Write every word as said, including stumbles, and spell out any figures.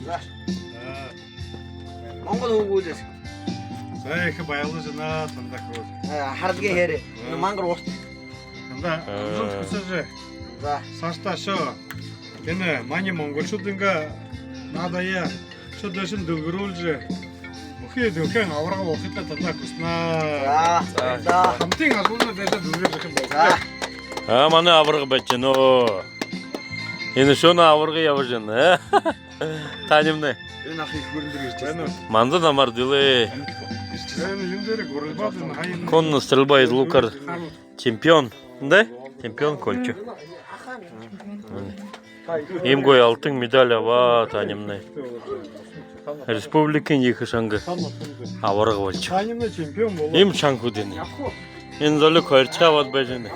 За. Монгол хүбүүдээс. За, ехэ баярлажа байна танда, хүбүүд. Э, харадаг һээрээ. Энэ мангар уурт. Танда амжалта хүсэжэ. За. Саашадаа шо энэ манай монголшуудынгаа наадаяа шо дээшэнь дэлгэрүүлжэ, бүхы дэлхэйн аварга болохыетнай танда хүсэнэ. За. За. Хамтын ажалнууд дээшэнь дэлгэржэ ябаха юм болтогой. За. А, манай аварга байжа байна. Энэ шөнэ аварга ябажа байна. Таанадмнай. Энэ ах их гүрэн дээрэ иржэ байна. Манда намар дилээ. Энэ юм дээрэ гүрэлбаад байна. Конная стрельба из лука. Чемпион. Да? Чемпион Кольчо. Иимэ гоё алтан медаль абаа таанадмнай. Республикын ехэ шанга аварга болошоо. Таанадмнай чемпион болоо. Иимэ шанга хүдэнэ. Энэ золиг хоёрдохёо абаад байжа байна.